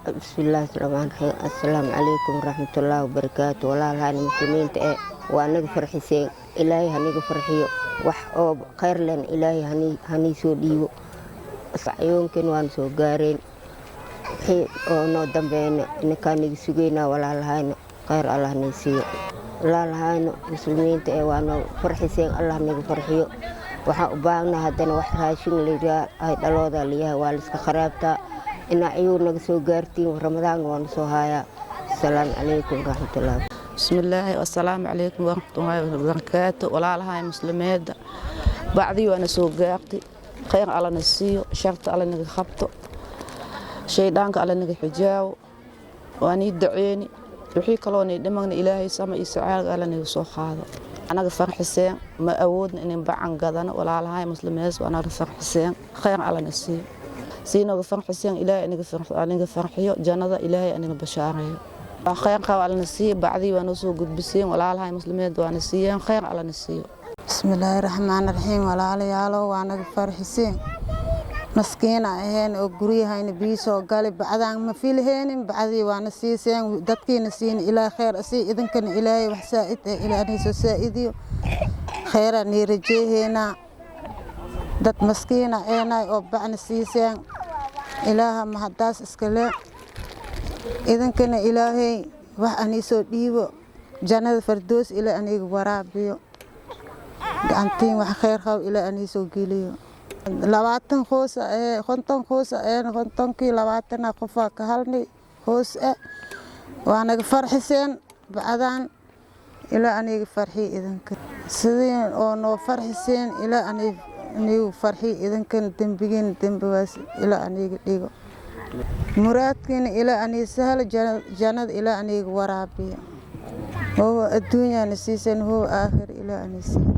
Bismillaahi raxmaani raxiim. Assalaamu calaykum waraxmatullaahi wabarakaatu. Walaalahayna muslimiinta ee waa naga farxiseen, Ilaahay haniga farxiyo, wax oo khayr lehna Ilaahay hanii soo dhiibo. Sacyoonkeen waana soo gaareen, wixii oo noo dambeeyna inakaa naga sugeynaa. Walaalahayna khayr Allah nay siiyo. Walaalahayna muslimiinta ee waa noo farxiseen, Allah naga farxiyo. Waxaan u baahnaa haddana wax raashin layidhaha ay dhalooda layahay, waa layska kharaabtaa, inaa ciyuur naga soo gaartiin. Ramadaanna waana soo haayaa. Asalaamu calaykum waraxmatullaahi. Bismillaahi assalaamu calaykum waraxmatullaahi wabarakaatu. Walaalahay muslimeedda, bacdii waana soo gaartay. Khayr Allana siiyo, sharta Alla naga qabto, shayddaanka Alla naga xijaawo. Waa nii daceeni, wixii kaloo nii dhimagna Ilaahay sama iyo sacaalaga Alla naga soo qaado. Anaga farxiseen, ma awoodna inin bacan gadano. Walaalahay muslimees, waa naga farxiseen, khayr Allana siiyo. Sii naga farxiseen, Ilaahay anaga farxiyo, jannada Ilaahay anaga bashaareeyo. Waa khayr qaba Allana siiyo. Bacdii waa noo soo gudbiseen, walaalahay muslimeed waana siiyeen, khayr Allana siiyo. Bismillaahi raxmaani raxiim. Walaalayaalo, waa naga farxiseen. Maskiina aheen oo guryahayna biyo soo gali, bacdaan ma filheenin. Bacdii waana siiseen, dadkiina siin Ilaa khayr asii, idinkana Ilaahay wax saa'id eh Ilaahay soo saa'idiyo, khayraa nii rajeeheynaa. Dad maskiina eenay oo bacna siiseen, Ilaaha mahadaas iskale. Idinkana Ilaahay wax anii soo dhiibo, jannada fardoos Ilaa aniga waraabiyo, gacantiin wax khayr qabo Ilaa anii soo geliyo. 20 qoys ee 50 qoys ee 50kii 20 qofaa ka halnay hoos ah. Waa naga farxiseen bacdaan, Ilaa aniga farxiy idinka. Sidii oo noo farxiseen, Ilaa anigu farxiy idinkana, dembigiina dembigaas Ilaa aniga dhigo, muraadkiina Ilaa aniga sahlo, jannada Ilaa aniga waraabiyo. Hoowa adduunyana siiseen, hoowa aakhir Ilaa anii siiyo.